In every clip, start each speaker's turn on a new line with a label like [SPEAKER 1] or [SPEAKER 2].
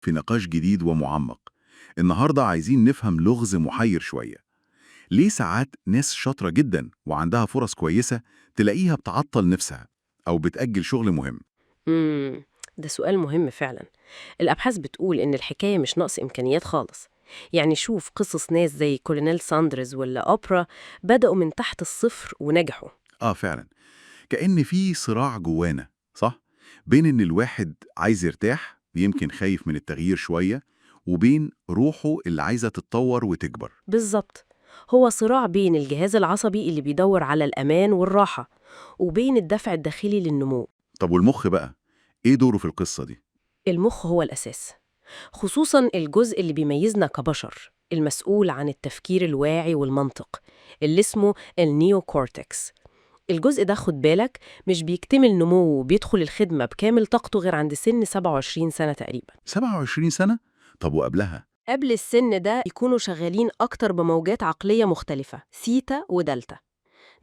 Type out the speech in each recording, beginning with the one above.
[SPEAKER 1] في نقاش جديد ومعمق. النهاردة عايزين نفهم لغز محير شوية. ليه ساعات ناس شاطرة جدا وعندها فرص كويسة تلاقيها بتعطل نفسها أو بتأجل شغل مهم؟
[SPEAKER 2] امم ده سؤال مهم فعلا. الأبحاث بتقول إن الحكاية مش نقص إمكانيات خالص. يعني شوف قصص ناس زي كولونيل ساندرز ولا أوبرا، بدأوا من تحت الصفر ونجحوا.
[SPEAKER 1] آه فعلا، كأن في صراع جوانا، صح؟ بين إن الواحد عايز يرتاح، يمكن خايف من التغيير شوية، وبين روحه اللي عايزة تتطور وتكبر.
[SPEAKER 2] بالظبط، هو صراع بين الجهاز العصبي اللي بيدور على الأمان والراحة، وبين الدفع الداخلي للنمو.
[SPEAKER 1] طب والمخ بقى، إيه دوره في القصة دي؟
[SPEAKER 2] المخ هو الأساس، خصوصا الجزء اللي بيميزنا كبشر، المسؤول عن التفكير الواعي والمنطق، اللي اسمه ال neocortex. الجزء ده، خد بالك، مش بيكتمل نموه وبيدخل الخدمة بكامل طاقته غير عند سن 27 سنة تقريبا.
[SPEAKER 1] 27 سنة؟ طب وقبلها؟
[SPEAKER 2] قبل السن ده يكونوا شغالين أكتر بموجات عقلية مختلفة، ثيتا ودلتا.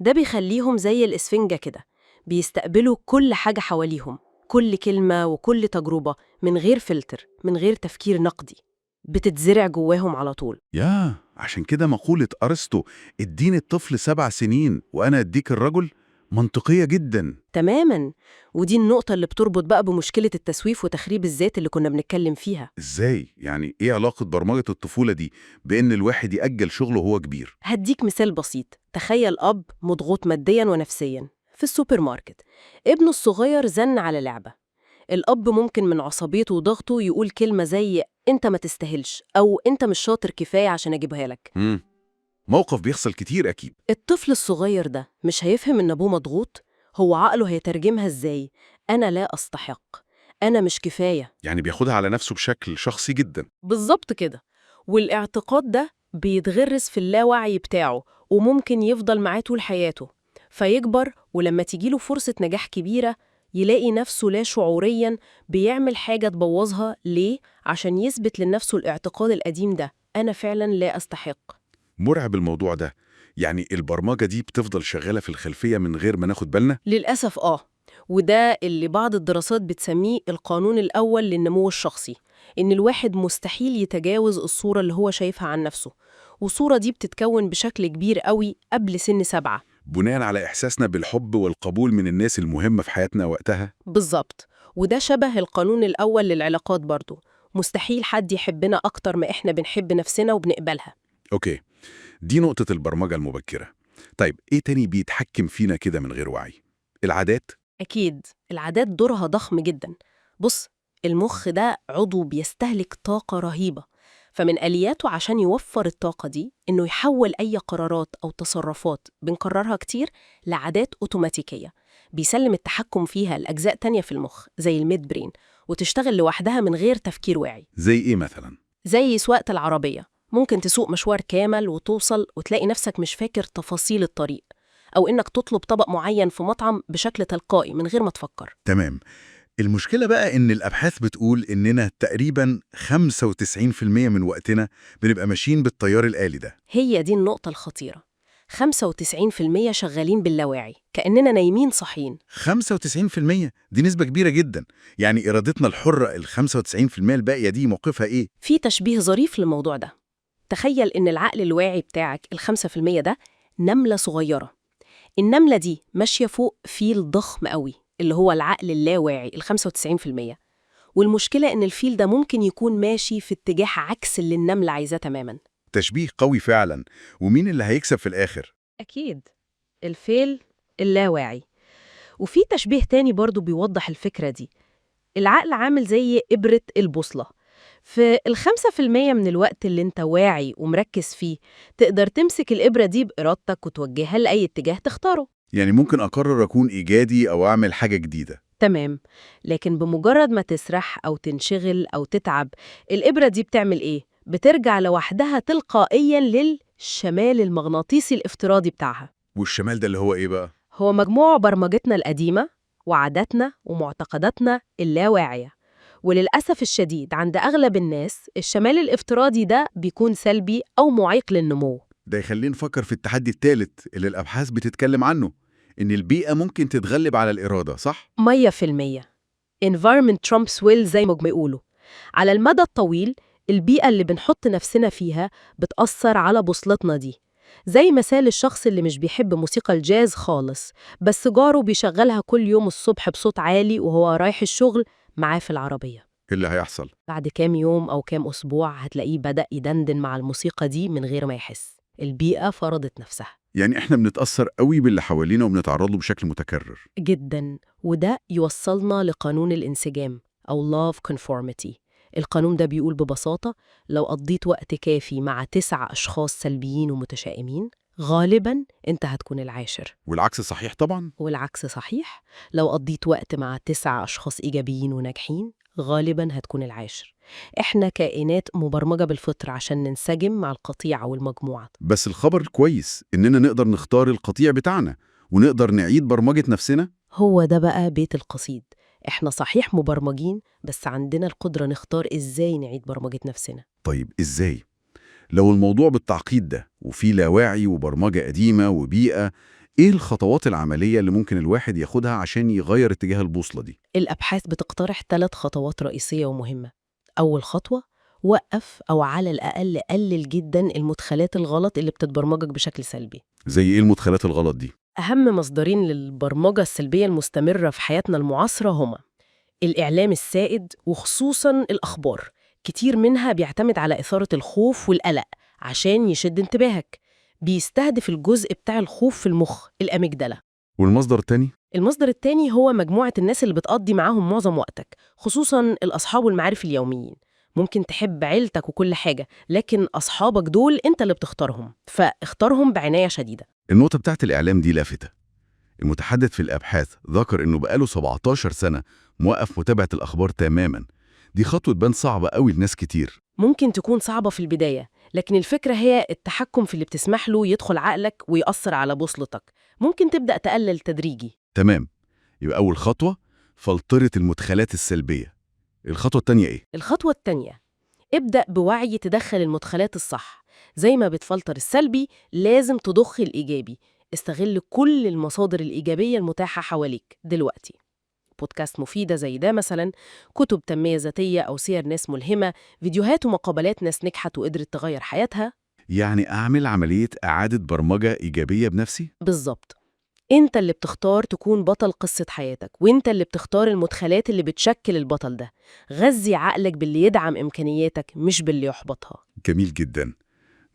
[SPEAKER 2] ده بيخليهم زي الإسفنجة كده، بيستقبلوا كل حاجة حواليهم، كل كلمة وكل تجربة، من غير فلتر، من غير تفكير نقدي، بتتزرع جواهم على طول.
[SPEAKER 1] ياه، عشان كده مقولة أرسطو اديني الطفل 7 سنين وأنا أديك الرجل منطقية جدا.
[SPEAKER 2] تماما، ودي النقطة اللي بتربط بقى بمشكلة التسويف وتخريب الذات اللي كنا بنتكلم فيها.
[SPEAKER 1] إزاي؟ يعني إيه علاقة برمجة الطفولة دي بإن الواحد يأجل شغله وهو كبير؟
[SPEAKER 2] هديك مثال بسيط. تخيل أب مضغوط ماديا ونفسيا في السوبر ماركت، ابنه الصغير زن على لعبة. الأب ممكن من عصبيته وضغطه يقول كلمة زي أنت ما تستاهلش، أو أنت مش شاطر كفاية عشان أجيبها لك.
[SPEAKER 1] موقف بيحصل كتير أكيد.
[SPEAKER 2] الطفل الصغير ده مش هيفهم إن أبوه مضغوط، هو عقله هيترجمها إزاي؟ أنا لا أستحق، أنا مش كفاية.
[SPEAKER 1] يعني بياخدها على نفسه بشكل شخصي جدا.
[SPEAKER 2] بالظبط كده. والاعتقاد ده بيتغرس في اللاوعي بتاعه، وممكن يفضل معاه طول حياته. فيكبر، ولما تجيله فرصة نجاح كبيرة يلاقي نفسه لا شعوريا بيعمل حاجة تبوظها. ليه؟ عشان يثبت لنفسه الاعتقاد القديم ده، أنا فعلا لا أستحق.
[SPEAKER 1] مرعب الموضوع ده. يعني البرمجة دي بتفضل شغالة في الخلفية من غير ما ناخد بالنا؟
[SPEAKER 2] للأسف آه، وده اللي بعض الدراسات بتسميه القانون الأول للنمو الشخصي، إن الواحد مستحيل يتجاوز الصورة اللي هو شايفها عن نفسه، والصورة دي بتتكون بشكل كبير قوي قبل سن 7.
[SPEAKER 1] بناء على إحساسنا بالحب والقبول من الناس المهمة في حياتنا وقتها.
[SPEAKER 2] بالظبط، وده شبه القانون الأول للعلاقات برضو، مستحيل حد يحبنا أكتر ما إحنا بنحب نفسنا وبنقبلها.
[SPEAKER 1] okay، دي نقطة البرمجة المبكرة. طيب إيه تاني بيتحكم فينا كده من غير وعي؟ العادات؟
[SPEAKER 2] أكيد، العادات دورها ضخم جدا. بص، المخ ده عضو بيستهلك طاقة رهيبة، فمن آلياته عشان يوفر الطاقة دي إنه يحول أي قرارات أو تصرفات بنكررها كتير لعادات أوتوماتيكية، بيسلم التحكم فيها لأجزاء تانية في المخ زي ال midbrain، وتشتغل لوحدها من غير تفكير واعي.
[SPEAKER 1] زي إيه مثلا؟
[SPEAKER 2] زي سواقة العربية، ممكن تسوق مشوار كامل وتوصل وتلاقي نفسك مش فاكر تفاصيل الطريق، أو إنك تطلب طبق معين في مطعم بشكل تلقائي من غير ما تفكر.
[SPEAKER 1] تمام. المشكلة بقى إن الأبحاث بتقول إننا تقريباً 95% من وقتنا بنبقى ماشيين بالتيار الآلي ده.
[SPEAKER 2] هي دي النقطة الخطيرة، 95% شغالين باللاواعي، كأننا نايمين صاحيين.
[SPEAKER 1] 95% دي نسبة كبيرة جدا. يعني إرادتنا الحرة ال 95% الباقية دي موقفها إيه؟
[SPEAKER 2] في تشبيه ظريف للموضوع ده. تخيل إن العقل الواعي بتاعك ال5% ده نملة صغيرة. النملة دي ماشية فوق فيل ضخم قوي، اللي هو العقل اللاواعي ال95%. والمشكلة إن الفيل ده ممكن يكون ماشي في اتجاه عكس اللي النملة عايزاه تماما.
[SPEAKER 1] تشبيه قوي فعلا. ومين اللي هيكسب في الآخر؟
[SPEAKER 2] أكيد الفيل اللاواعي. وفي تشبيه تاني برضو بيوضح الفكرة دي. العقل عامل زي إبرة البوصلة. في 5% من الوقت اللي انت واعي ومركز فيه تقدر تمسك الإبرة دي بإرادتك وتوجهها لأي اتجاه تختاره.
[SPEAKER 1] يعني ممكن أقرر أكون إيجابي أو أعمل حاجة جديدة.
[SPEAKER 2] تمام، لكن بمجرد ما تسرح أو تنشغل أو تتعب، الإبرة دي بتعمل إيه؟ بترجع لوحدها تلقائيا للشمال المغناطيسي الافتراضي بتاعها.
[SPEAKER 1] والشمال ده اللي هو إيه بقى؟
[SPEAKER 2] هو مجموع برمجتنا القديمة وعاداتنا ومعتقداتنا اللاواعية. وللأسف الشديد عند أغلب الناس الشمال الافتراضي ده بيكون سلبي أو معيق للنمو.
[SPEAKER 1] ده يخلينا نفكر في التحدي الثالث اللي الأبحاث بتتكلم عنه، إن البيئة ممكن تتغلب على الإرادة، صح؟
[SPEAKER 2] 100%، environment trumps will زي ما بيقولوا. على المدى الطويل البيئة اللي بنحط نفسنا فيها بتأثر على بوصلتنا دي. زي مثال الشخص اللي مش بيحب موسيقى الجاز خالص، بس جاره بيشغلها كل يوم الصبح بصوت عالي وهو رايح الشغل معاه في العربية.
[SPEAKER 1] إيه اللي هيحصل؟
[SPEAKER 2] بعد كام يوم أو كام أسبوع هتلاقيه بدأ يدندن مع الموسيقى دي من غير ما يحس. البيئة فرضت نفسها.
[SPEAKER 1] يعني إحنا بنتأثر قوي باللي حوالينا وبنتعرض له بشكل متكرر.
[SPEAKER 2] جدا. وده يوصلنا لقانون الانسجام أو Law of Conformity. القانون ده بيقول ببساطة لو قضيت وقت كافي مع 9 أشخاص سلبيين ومتشائمين، غالبا أنت هتكون العاشر.
[SPEAKER 1] والعكس صحيح طبعا.
[SPEAKER 2] والعكس صحيح، لو قضيت وقت مع 9 أشخاص إيجابيين وناجحين، غالبا هتكون العاشر. إحنا كائنات مبرمجة بالفطرة عشان ننسجم مع القطيع أو المجموعة.
[SPEAKER 1] بس الخبر الكويس إننا نقدر نختار القطيع بتاعنا ونقدر نعيد برمجة نفسنا.
[SPEAKER 2] هو ده بقى بيت القصيد. إحنا صحيح مبرمجين، بس عندنا القدرة نختار إزاي نعيد برمجة نفسنا.
[SPEAKER 1] طيب إزاي؟ لو الموضوع بالتعقيد ده وفي لاواعي وبرمجة قديمة وبيئة، إيه الخطوات العملية اللي ممكن الواحد ياخدها عشان يغير اتجاه البوصلة دي؟
[SPEAKER 2] الأبحاث بتقترح 3 خطوات رئيسية ومهمة. أول خطوة، وقف أو على الأقل قلل جدا المدخلات الغلط اللي بتتبرمجك بشكل سلبي.
[SPEAKER 1] زي إيه المدخلات الغلط دي؟
[SPEAKER 2] أهم مصدرين للبرمجة السلبية المستمرة في حياتنا المعاصرة هما الإعلام السائد، وخصوصاً الأخبار. كتير منها بيعتمد على إثارة الخوف والقلق عشان يشد انتباهك. بيستهدف الجزء بتاع الخوف في المخ، الأميجدلا.
[SPEAKER 1] والمصدر التاني؟
[SPEAKER 2] المصدر التاني هو مجموعة الناس اللي بتقضي معاهم معظم وقتك، خصوصاً الأصحاب والمعارف اليوميين. ممكن تحب عيلتك وكل حاجة، لكن أصحابك دول أنت اللي بتختارهم، فاختارهم بعناية شديدة.
[SPEAKER 1] النقطة بتاعت الإعلام دي لافتة. المتحدث في الأبحاث ذكر إنه بقاله 17 سنة موقف متابعة الأخبار تماماً. دي خطوة تبان صعبة قوي لناس كتير.
[SPEAKER 2] ممكن تكون صعبة في البداية، لكن الفكرة هي التحكم في اللي بتسمح له يدخل عقلك ويأثر على بوصلتك. ممكن تبدأ تقلل تدريجي.
[SPEAKER 1] تمام. يبقى أول خطوة فلترة المدخلات السلبية. الخطوة التانية إيه؟
[SPEAKER 2] الخطوة التانية، ابدأ بوعي تدخل المدخلات الصح. زي ما بتفلتر السلبي لازم تضخ الإيجابي. استغل كل المصادر الإيجابية المتاحة حواليك دلوقتي. بودكاست مفيدة زي ده مثلا، كتب تنمية ذاتية أو سير ناس ملهمة، فيديوهات ومقابلات ناس نجحت وقدرت تغير حياتها.
[SPEAKER 1] يعني أعمل عملية إعادة برمجة إيجابية بنفسي؟
[SPEAKER 2] بالظبط. أنت اللي بتختار تكون بطل قصة حياتك، وأنت اللي بتختار المدخلات اللي بتشكل البطل ده. غذي عقلك باللي يدعم إمكانياتك مش باللي يحبطها.
[SPEAKER 1] جميل جدا.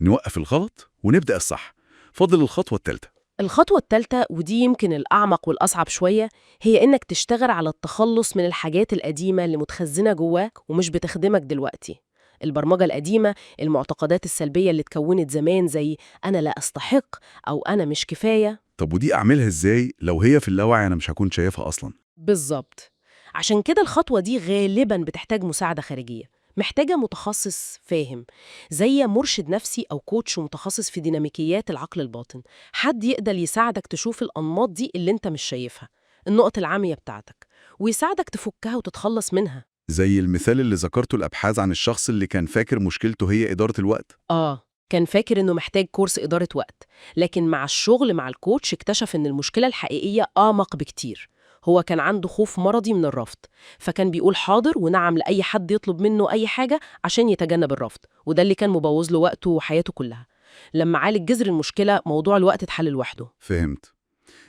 [SPEAKER 1] نوقف الغلط ونبدأ الصح. فاضل الخطوة الثالثة.
[SPEAKER 2] الخطوة الثالثة، ودي يمكن الأعمق والأصعب شوية، هي إنك تشتغل على التخلص من الحاجات القديمة اللي متخزنة جواك ومش بتخدمك دلوقتي. البرمجة القديمة، المعتقدات السلبية اللي اتكونت زمان زي أنا لا أستحق أو أنا مش كفاية.
[SPEAKER 1] طب ودي أعملها إزاي لو هي في اللاوعي أنا مش هكون شايفها أصلا؟
[SPEAKER 2] بالظبط. عشان كده الخطوة دي غالباً بتحتاج مساعدة خارجية، محتاجة متخصص فاهم، زي مرشد نفسي أو كوتش متخصص في ديناميكيات العقل الباطن، حد يقدر يساعدك تشوف الأنماط دي اللي أنت مش شايفها، النقط العامية بتاعتك، ويساعدك تفكها وتتخلص منها.
[SPEAKER 1] زي المثال اللي ذكرته الأبحاث عن الشخص اللي كان فاكر مشكلته هي إدارة الوقت.
[SPEAKER 2] آه، كان فاكر إنه محتاج كورس إدارة وقت، لكن مع الشغل مع الكوتش اكتشف إن المشكلة الحقيقية أعمق بكتير. هو كان عنده خوف مرضي من الرفض، فكان بيقول حاضر ونعم لأي حد يطلب منه أي حاجة عشان يتجنب الرفض، وده اللي كان مبوظ له وقته وحياته كلها. لما عالج جذر المشكلة موضوع الوقت اتحل لوحده.
[SPEAKER 1] فهمت.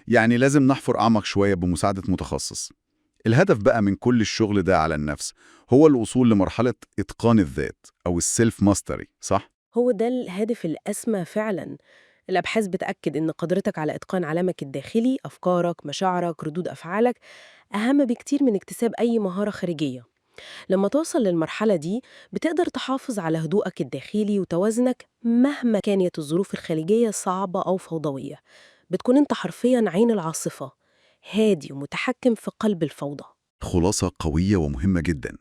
[SPEAKER 1] يعني لازم نحفر أعمق شوية بمساعدة متخصص. الهدف بقى من كل الشغل ده على النفس هو الوصول لمرحلة إتقان الذات أو ال self mastery، صح؟
[SPEAKER 2] هو ده الهدف الأسمى فعلاً. الأبحاث بتأكد إن قدرتك على إتقان عالمك الداخلي، أفكارك، مشاعرك، ردود أفعالك، أهم بكتير من اكتساب أي مهارة خارجية. لما توصل للمرحلة دي بتقدر تحافظ على هدوءك الداخلي وتوازنك مهما كانت الظروف الخارجية صعبة أو فوضوية. بتكون أنت حرفياً عين العاصفة، هادي ومتحكم في قلب الفوضى.
[SPEAKER 1] خلاصة قوية ومهمة جدا.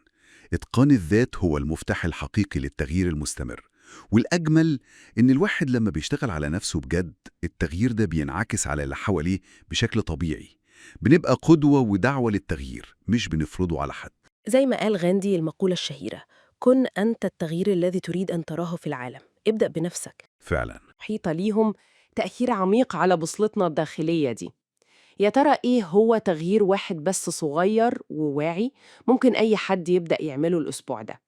[SPEAKER 1] إتقان الذات هو المفتاح الحقيقي للتغيير المستمر. والأجمل إن الواحد لما بيشتغل على نفسه بجد، التغيير ده بينعكس على اللي حواليه بشكل طبيعي. بنبقى قدوة ودعوة للتغيير، مش بنفرضه على حد.
[SPEAKER 2] زي ما قال غاندي المقولة الشهيرة، كن أنت التغيير الذي تريد أن تراه في العالم، ابدأ بنفسك.
[SPEAKER 1] فعلا.
[SPEAKER 2] محيطة ليهم تأثير عميق على بوصلتنا الداخلية دي.
[SPEAKER 3] يا ترى إيه هو تغيير واحد بس صغير وواعي ممكن أي حد يبدأ يعمله الأسبوع ده؟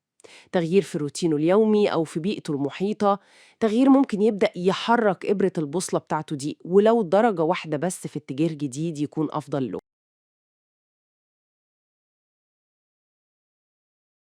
[SPEAKER 3] تغيير في روتينه اليومي أو في بيئته المحيطة، تغيير ممكن يبدأ يحرك إبرة البوصلة بتاعته دي ولو درجة واحدة بس في اتجاه جديد يكون أفضل له.